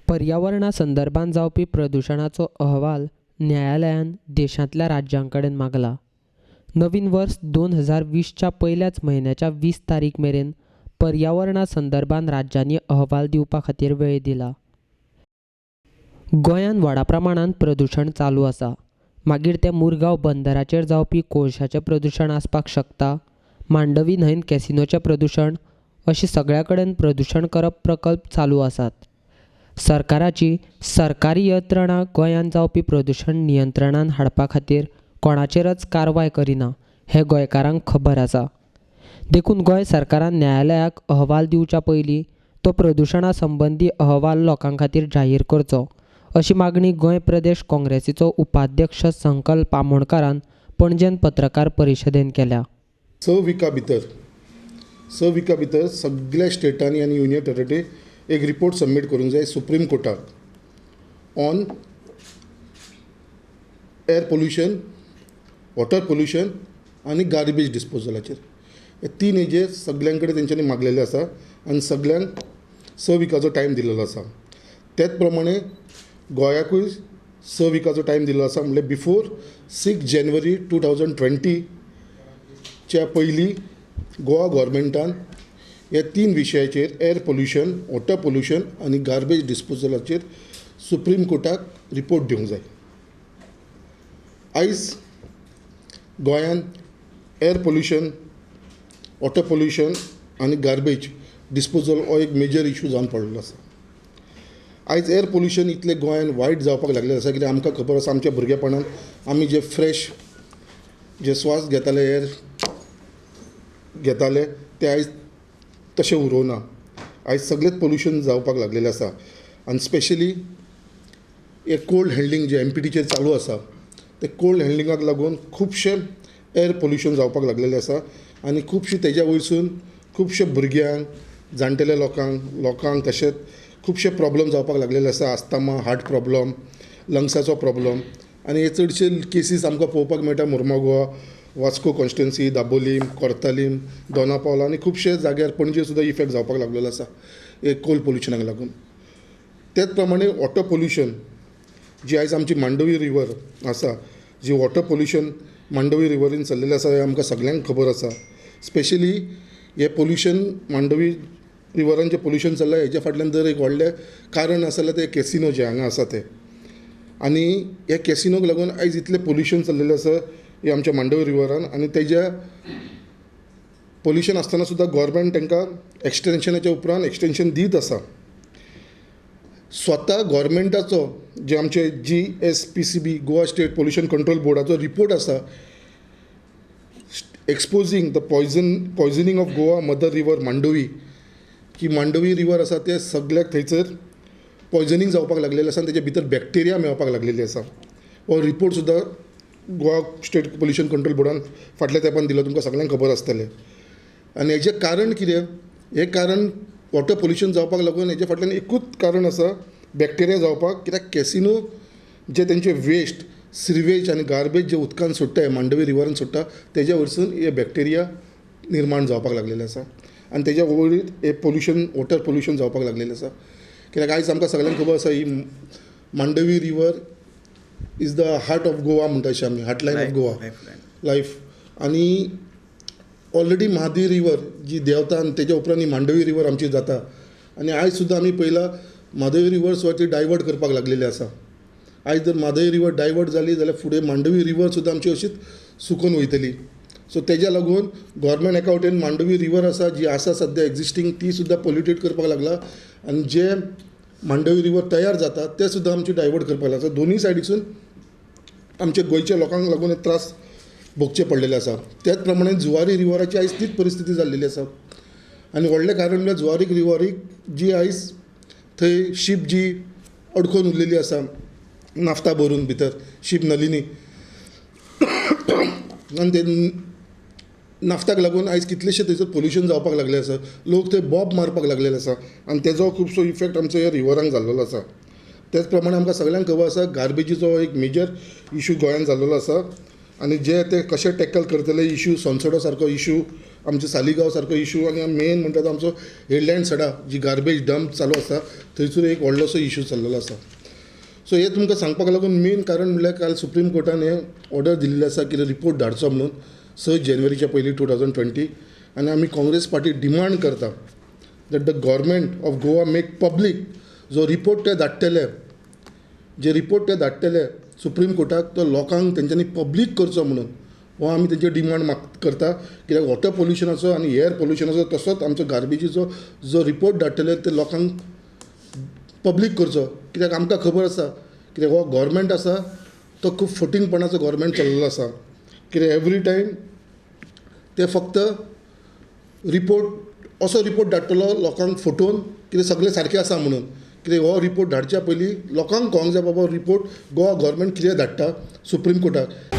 पर्यावरणा संदर्भात जावपी प्रदुशणाचो अहवाल न्यायालयान देशांतल्या राज्यां कडेन मागला. नवीन वर्स 2020च्या पयल्याच म्हयन्याच्या 20 तारीख मेरेन पर्यावरणा संदर्भात राज्यांनी अहवाल दिवपा खातीर वेळ दिला. गोंयांत व्हडा प्रमाणांत प्रदुशण चालू आसा. मागीर तें मुरगांव बंदराचेर जावपी कोळशाचें प्रदुशण आसपाक शकता, मांडवी न्हंयेंत कॅसिनोचें प्रदुशण, अशें सगळ्या कडेन प्रदुशण करप प्रकल्प चालू आसात. सरकाराची सरकारी यंत्रणा गोंयांत जावपी प्रदुशण नियंत्रणांत हाडपा खातीर कोणाचेरच कारवाय करिना हें गोंयकारांक खबर आसा. देखून गोंय सरकारान न्यायालयाक अहवाल दिवच्या पयलीं तो प्रदुशणा संबंदी अहवाल लोकां खातीर जाहीर करचो अशी मागणी गोंय प्रदेश काँग्रेसीचो उपाध्यक्ष संकल्प आमोणकारान पणजेंत पत्रकार परिशदेंत केल्या. 6 विका भितर सगळ्या स्टेटांनी आनी युनियन टेरिटरी एक रिपोर्ट सबमीट करूंक जाय सुप्रीम कोर्टाक on air pollution, water pollution आनी गार्बेज डिस्पोजलाचेर. हे तीन हेजेर सगल्यां कडेन तेंच्यांनी मागलेलें आसा आनी सगल्यांक 6 विकाचो टायम दिलेलो आसा. तेच प्रमाणे गोंयाकूय 6 विकाचो टायम दिल्लो आसा, म्हणल्यार बिफोर 6 जानेवारी 2020च्या पयलीं गोवा गोवोरमेंटान हे तीन विशयाचेर, एअर पोल्युशन, वॉटर पोल्युशन आनी गार्बेज डिस्पोजलाचेर सुप्रीम कोर्टाक रिपोर्ट दिवंक जाय. आयज गोंयांत एअर पोल्युशन, वॉटर पोल्युशन आनी गार्बेज डिस्पोजल हो एक मेजर इशू जावन पडलेलो आसा. आयज एअर पोल्युशन इतलें गोंयांत वायट जावपाक लागलें आसा, कित्याक आमकां खबर आसा, आमच्या भुरगेपणांत आमी जे फ्रेश जे स्वास घेताले, एअर घेताले, ते आयज तशें उरूंक ना. आयज सगळेंच पोल्युशन जावपाक लागलेलें आसा आनी स्पेशली हे कोल हँडलिंग जे एमपीटीचेर चालू आसा, ते कोल हँडलिंगाक लागून खुबशें एअर पोल्युशन जावपाक लागलेलें आसा आनी खुबशें तेज्या वयरसून खुबशे भुरग्यांक, जाणटेल्या लोकांक लोकांक तशेंच खुबशे प्रोब्लम जावपाक लागलेले आसा. आस्थमा, हार्ट प्रोब्लम, लंग्साचो प्रोब्लम आनी हे चडशे केसीस आमकां पळोवपाक मेळटा मोर्मागोवा, वास्को कॉन्स्टिट्युएन्सी, दाबोलीम, कोर्तालीम, दोनापावला आनी खुबशे जाग्यार, पणजे सुद्दां इफेक्ट जावपाक लागलेलो आसा हे कोल पोल्युशनाक लागून. तेच प्रमाणे वॉटर पोल्युशन जी आयज आमची मांडवी रिवर आसा, जी वॉटर पोल्युशन मांडवी रिवरीन चल्लेलें आसा, हें आमकां सगल्यांक खबर आसा. स्पेशली हें पोल्युशन, मांडवी रिवरान जें पोल्युशन चल्लां, हेज्या फाटल्यान जर एक व्हडलें कारण आसा जाल्यार तें कॅसिनो जे हांगा आसा तें. आनी ह्या कॅसिनोक लागून आयज इतलें पोल्युशन चल्लेलें आसा हें आमच्या मांडवी रिवरान. आनी तेज्या पोल्युशन आसतना सुद्दां गोवोरमेंट तांकां एक्सटेंशनाच्या उपरांत एक्सटेंशन दीत आसा. स्वता गोवोरमेंटाचो जे आमचे GSPCB, Goa state pollution control बोर्डाचो रिपोर्ट आसा, exposing the poisoning of Goa mother river Mandovi, की मांडवी रिवर आसा ते सगल्याक थंयसर पॉयजनींग जावपाक लागलेलें आसा आनी तेजे भितर बॅक्टेरिया मेळपाक लागलेली आसा. हो रिपोर्ट सुद्दां गोवा स्टेट पोल्युशन कंट्रोल बोर्डान फाटल्या तेंपान दिलो, तुमकां सगल्यांक खबर आसतलें. आनी हेजें कारण कितें? हें कारण वॉटर पोल्युशन जावपाक लागून हेजे फाटल्यान एकूच कारण आसा, बॅक्टेरिया जावपाक, कित्याक कॅसिनो जे तेंचे वेस्ट, सिवेज आनी गार्बेज जे उदकान सोडटा, मांडवी रिवरान सोडटा, तेज्या वयरसून हे बॅक्टेरिया निर्माण जावपाक लागलेले आसा आनी तेज्या वयर हे पोल्युशन, वॉटर पोल्युशन जावपाक लागलेलें आसा. कित्याक आयज आमकां सगल्यांक खबर आसा, ही Mandovi river is the heart of Goa म्हणटा अशें आमी, हार्टलायन ऑफ गोवा, लायफ. आनी ऑलरेडी म्हादय रिवर जी देंवता आनी तेज्या उपरांत ही मांडवी रिवर आमची जाता. आनी आयज सुद्दां आमी पळयलां, म्हादय रिवर सुद्दां ती डायवर्ट करपाक लागलेली आसा. आयज जर म्हादय रिवर डायवर्ट जाली जाल्यार फुडें मांडवी रिवर सुद्दां आमची अशीच सुकून वयतली. सो तेज्या लागून गोवोरमेंट एका वटेन मांडवी रिवर आसा, जी आसा सद्या एग्जिस्टींग, ती सुद्दां पोल्युटेड करपाक लागला आनी जे मांडवी रिवर तयार जाता ते सुद्दां आमची डायवर्ट करपाक लागला. दोनूय सायडीसून आमच्या गोंयच्या लोकांक लागून हे त्रास भोगचे पडलेले आसा. त्याच प्रमाणे जुवारी रिवराची आयज तीच परिस्थिती जाल्लेली आसा. आनी व्हडलें कारण म्हणल्यार जुवारी रिवरीक जी आयज थंय शीप जी अडकोवन उरलेली आसा नाफ्ता भरून भितर, शीप नलिनी, आनी ते नाफ्ताक लागून आयज कितलेशे थंयसर पोल्युशन जावपाक लागलें आसा. लोक थंय बोब मारपाक लागलेले आसा आनी तेजो खुबसो इफेक्ट आमच्या ह्या रिवरांक जाल्लेलो आसा. त्याच प्रमाणे आमकां सगल्यांक खबर आसा, गार्बेजीचो एक मेजर इशू गोंयांत जाल्लेलो आसा. आनी जे ते कशे टॅकल करतले इशू, सोनसडो सारको इशू, आमचे सालिगांव सारको इशू आनी मेन म्हणटा तो आमचो हेडलँड सडा जी गार्बेज डंप चालू आसा थंयसर एक व्हडलोसो इशू चल्लेलो आसा. सो हें तुमकां सांगपाक लागून मेन कारण म्हणल्यार काल सुप्रीम कोर्टान हें ऑर्डर दिल्ली आसा कितें रिपोर्ट धाडचो म्हणून 6 जानेवारीच्या पयलीं 2020. आनी आमी काँग्रेस पार्टी डिमांड करता that the government of Goa make public जो रिपोर्ट ते धाडटले, जे रिपोर्ट ते धाडटले सुप्रीम कोर्टाक तो लोकांक तेंच्यांनी पब्लीक करचो म्हणून हो आमी तेंचे डिमांड करता. कित्याक वॉटर पोल्युशनाचो आनी एयर पोल्युशनाचो तसोच आमचो गार्बेजीचो जो रिपोर्ट धाडटले ते लोकांक पब्लीक करचो. कित्याक आमकां खबर आसा कित्याक हो गव्हर्मेंट आसा तो खूब फटींगपणाचो गव्हर्मेंट चल्लेलो आसा. कित्याक एवरी टायम ते फक्त रिपोर्ट असो रिपोर्ट धाडटलो लोकांक फटोवन कितें सगळें सारकें आसा म्हणून. कित्याक हो रिपोर्ट धाडच्या पयलीं लोकांक कळोंक जाय बाबा रिपोर्ट गोवा गव्हर्मेंट कितें धाडटा सुप्रीम कोर्टाक.